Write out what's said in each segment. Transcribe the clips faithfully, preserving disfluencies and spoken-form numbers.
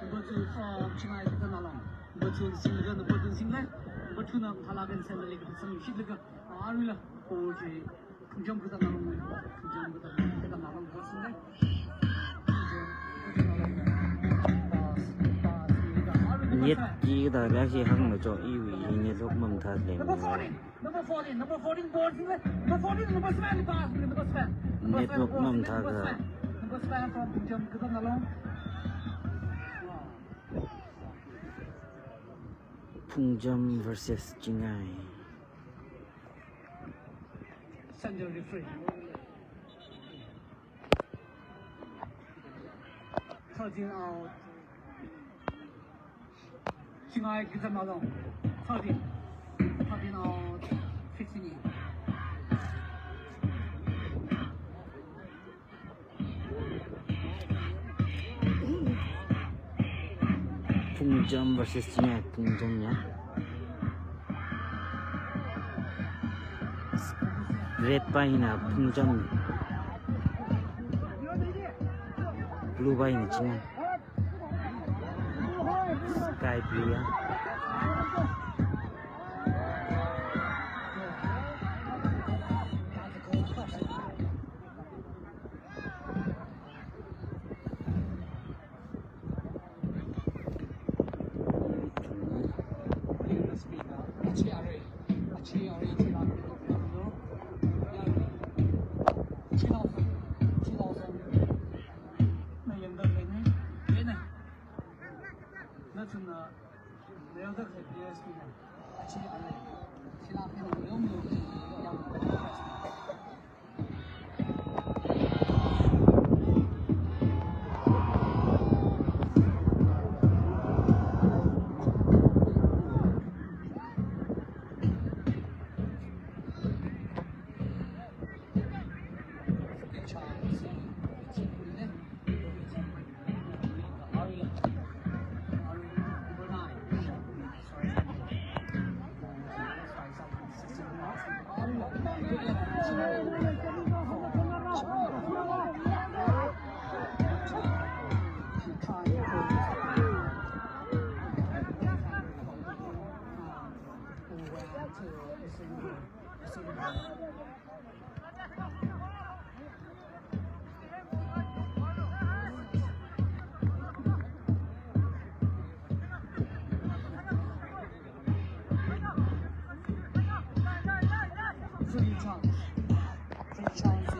Number two from Chingai Kazanalong. Number two singlaga, number two singla. Number two na mathālāk eina centre li kasang shitlaga, aruila ball chi Phungjam Kazanalong, Phungjam Kazanalong, Kazanalong ball singla. Phungjam Kazanalong. Pass, pass, singlaga, aruila number seven. Net ki da la hi hāngna cho iwui hi network mamathā leng. Number fourteen. Number fourteen, number fourteen, ball singla. Number fourteen, number seven, pass, number seven. Number seven, network ball singla, number mamathā seven. Number seven from Phungjam Kazanalong. Phungjam versus Chingai. Centre referee. Thirteen out. Chingai Kazanalong. Thirteen. Fifteen out, fifteen in. Phungjam versus Chingai, Phungjam ya. Red pa hina Phungjam. Blue pa hina Chingai. Sky blue ya. Free chance. Free chance.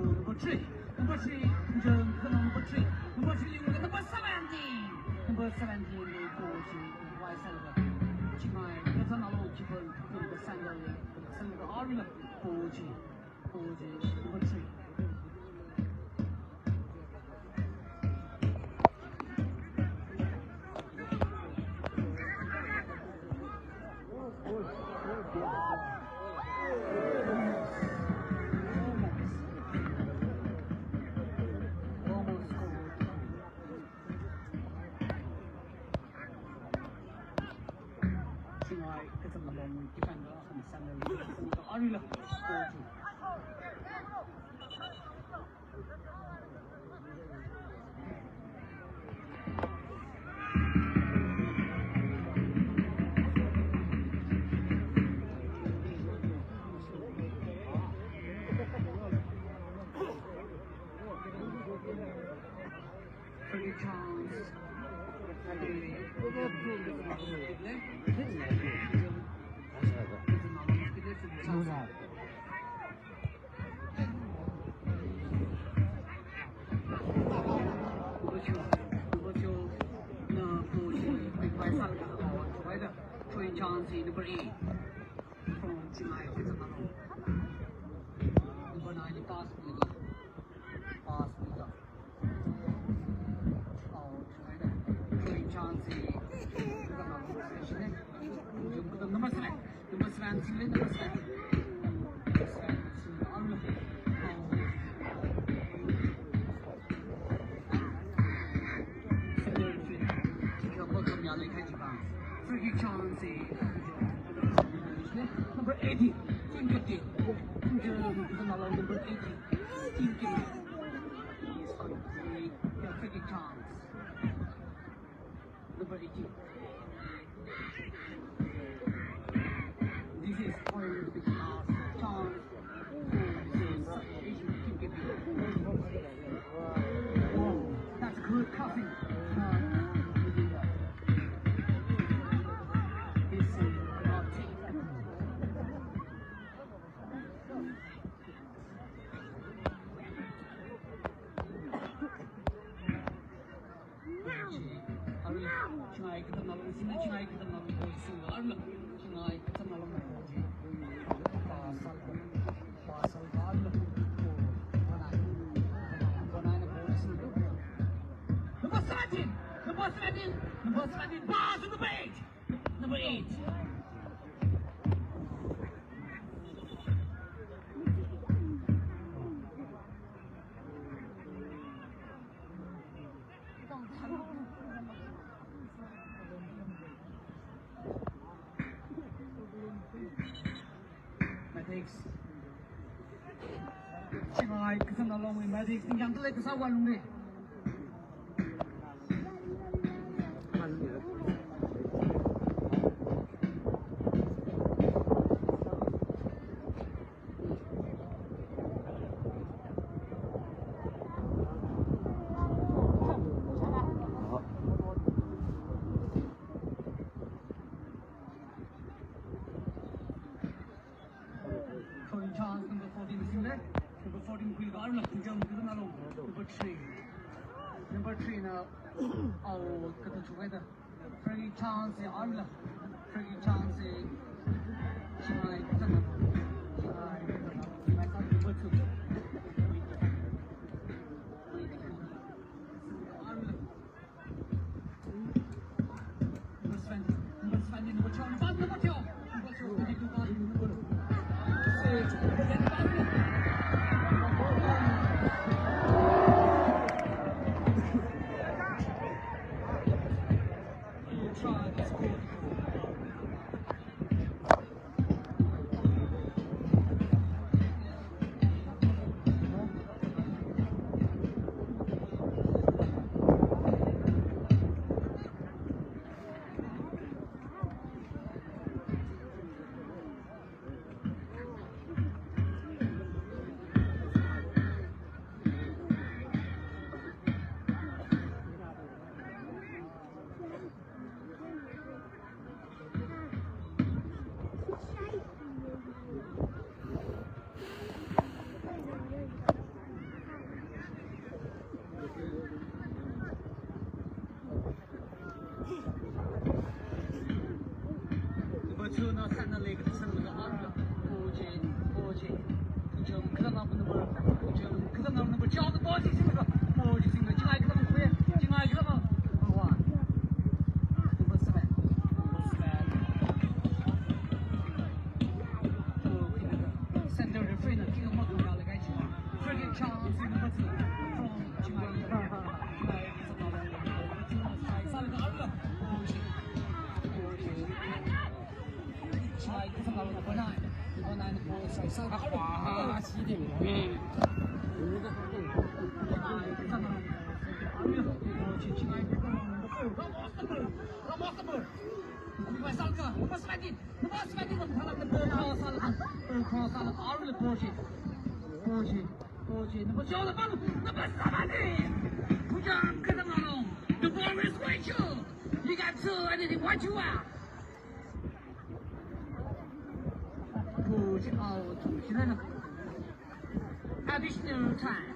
Number three, number three, number three, number three, number seventeen, number seventeen, number fourteen, number seventeen. Chingai, that's another keeper, number seventeen, number seventeen, number three. Number eight. From Chingai, number nine, pass. Pass. Number seven. Number seven. Free kick chance. Number eighteen. Number eighteen. Free kick chance. Number eighteen. This is for the chance. That's good crossing. This is not Chingai katam nalung sina, chingai katam nalung ball sina, arla. Chingai katam nalung ball sina. Pasal, pasal, arla. Bonai, bonai na ball sina. Number seventeen, number seventeen, number seventeen, pass to number eight. Number eight. Madix. Chingai katam nalungwui Madix. Ningyang talai kasā wanungli. Throwing chance, number fourteen, singda. Number fourteen, khuilaga arla, jump, number three. Number three na, au, kata chukaida. Free chance, arla. Free chance. Chingai, kata, chingai, kata, number two. Arla. Number two na sāna lei, kata sāna lei, arla. Oje, oje. Jump, kata na number, jump, kata na number, jump, the ball is in the, ball is in the, chingai kata na, chingai kata na, number one. Number seven. Number seven. Center referee na kick ma khuilaga chi. Free kick chance number two from Chingai. The ball is Rachel. You got two, anything what you are. Push out. Additional time.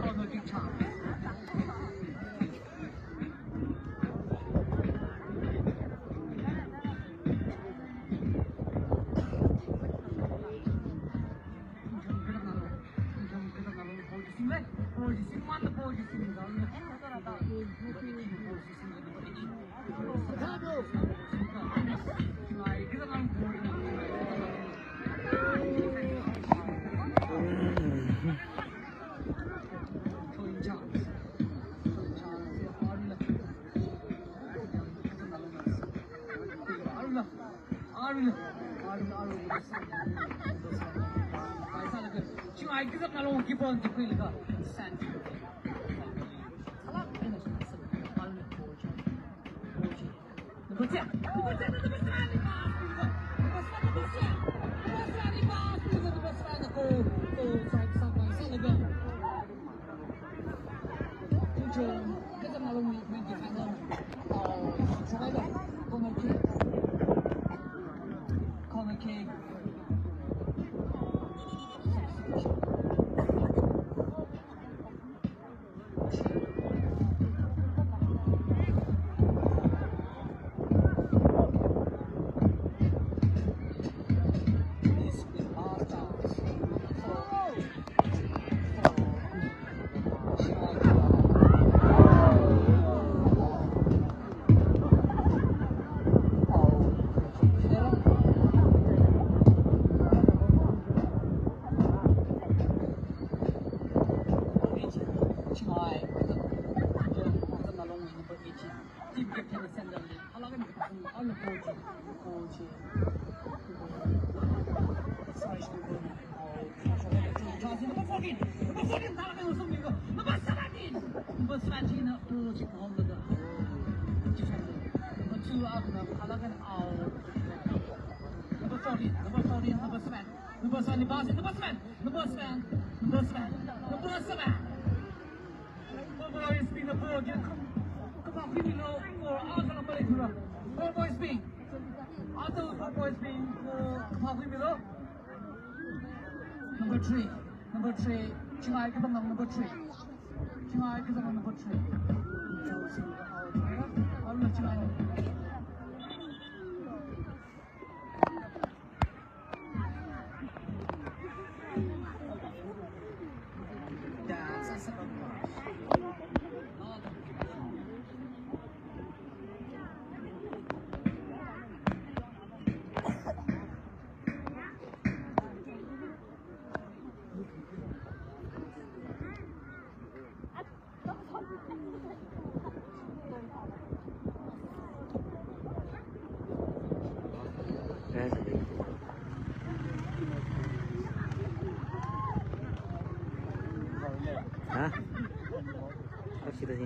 Corner kick chance. Arui, arui, arui. Paisa laga. Chingai kizap nalo kibon tukui laga. Santi. Corner kick. Number seventeen, number seventeen, number seventeen, number two, out, number seventeen, number seven, number seven, number seven, number seven, number seven. Four boys being the ball, get come, come on, quickly, low, four, out, number eight, four boys being, out, four boys being, four, come on, quickly, low. Number three, number three, Chingai, come on, number three. Chingai, come on, number three. Out, Chingai. Hah? Apa sih tadi?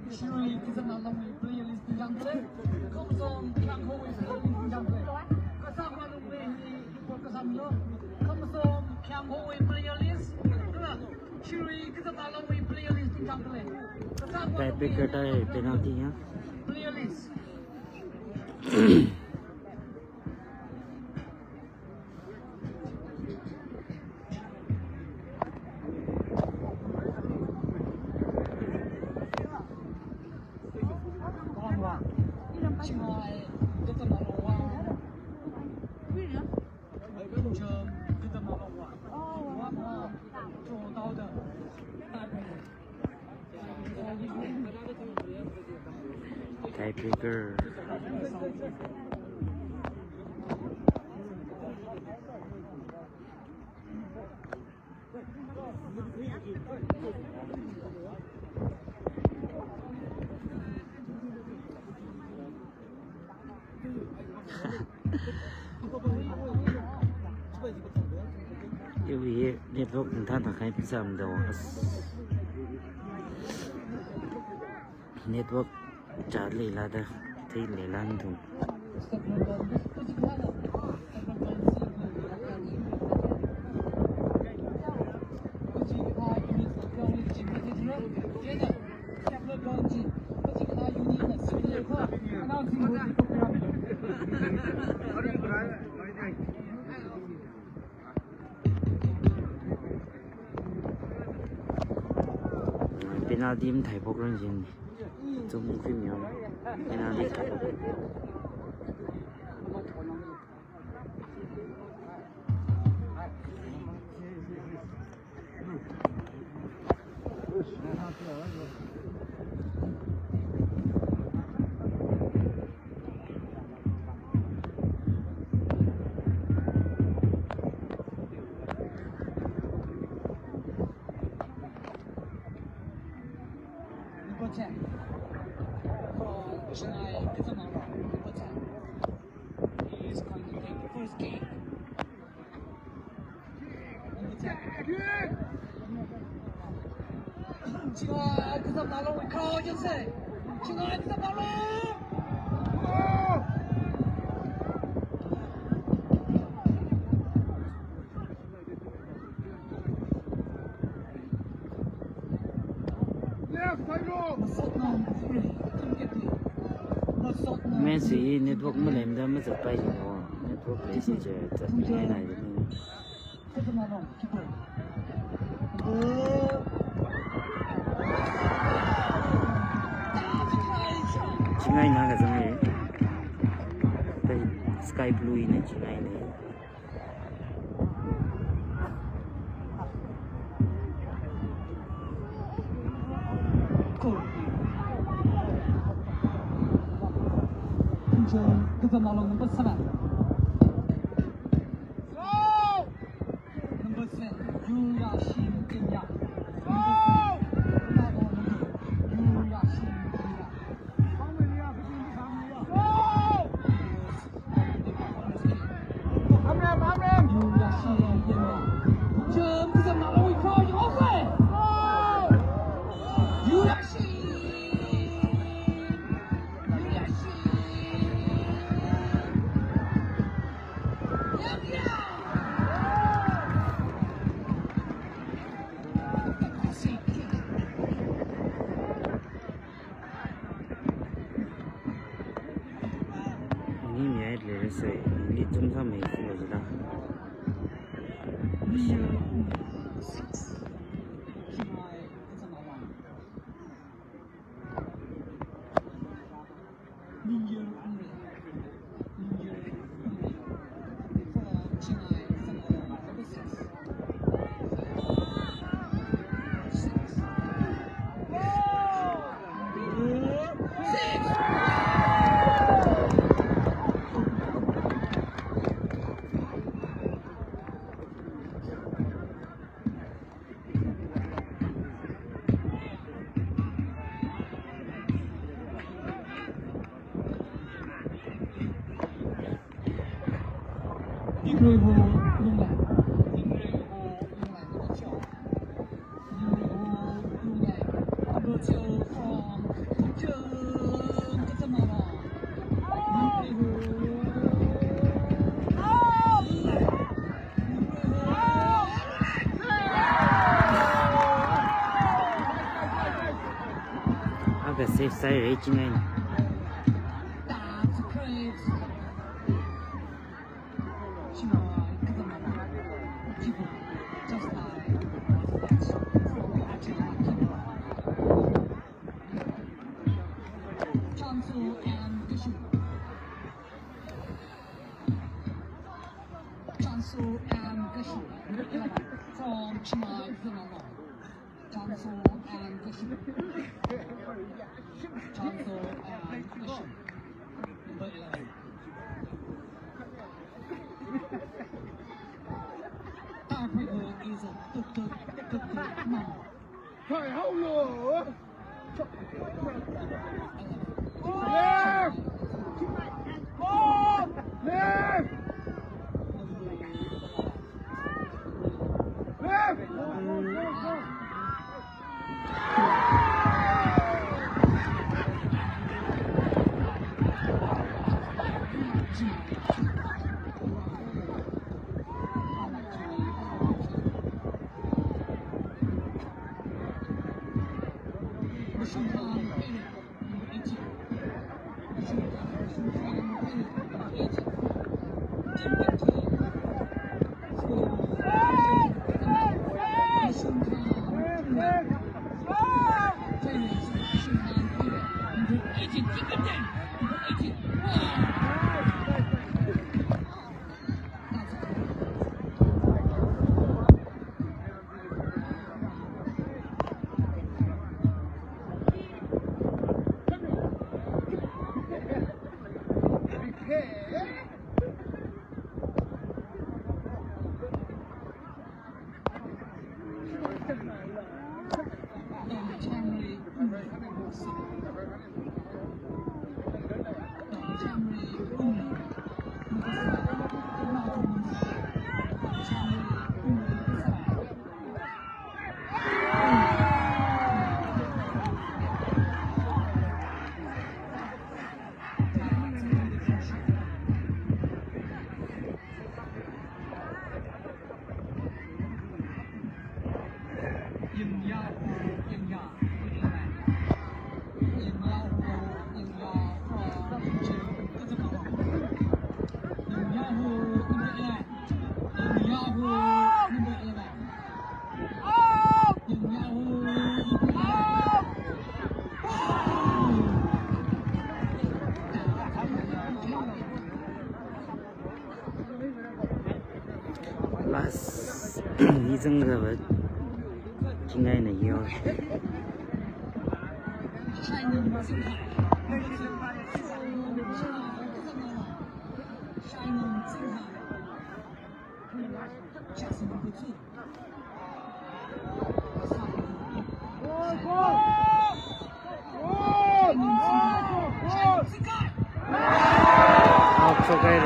Shirui Kazanalongwui player list pingchang khalei. Khongsom Khiangkhowui player list pingchang khalei. Kasang Malungwui report kasang lo. Khongsom Khiangkhowui player list. Kala Shirui Kazanalongwui player list pingchang khalei. Kasang Malungwui player list pingchang khalei. Tiebreaker tai penalty ya. Player list. Tiebreaker. Iwui network nthāda khai pisam do. As. Network chālei lada, theilei lan thum. Penalty matheiphok rāngjin. Chum khuimiya. Penalty. Number ten. Chingai Kazamalo, number ten. He is going to take the first kick. Number ten. Chingai Kazamalo, we call, you say. Chingai Kazamalo. Match hi network maleimada mazatpai jilo. Network leisi chi zatngaina jini. Chingaina kazang e. Sky Blue eina chingaina. Number seven, Yurashim Kenya. Number seven, Yurashim Kenya. Ani mi ai le se, ni chum sa mei fu lo jila. Aga safe side reaching line. Chansoo and Kashu. From Chingai Kazamalo. Chansoo and Kashu. Chansoo and Kashu. Number eleven. Tiebreaker is Left! Left! Left! Last, hi zangkahaiva Chingaina yao. Out, so great.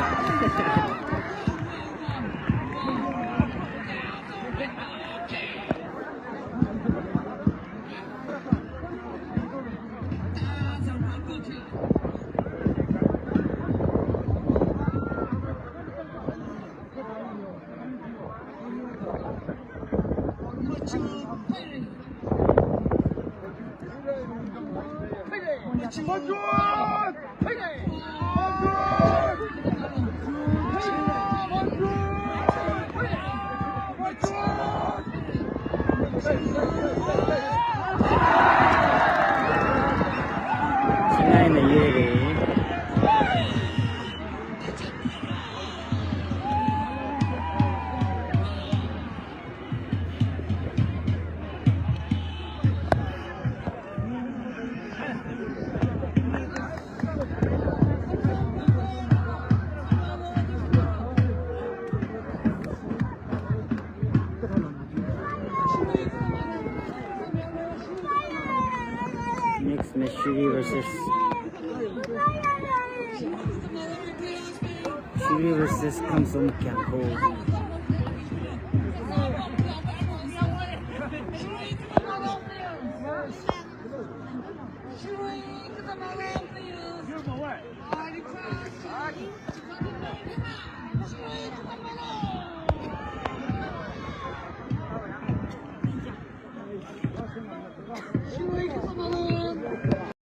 Chingaina yao. Next match, Shirui versus Shirui versus Khangsom Kyangkho.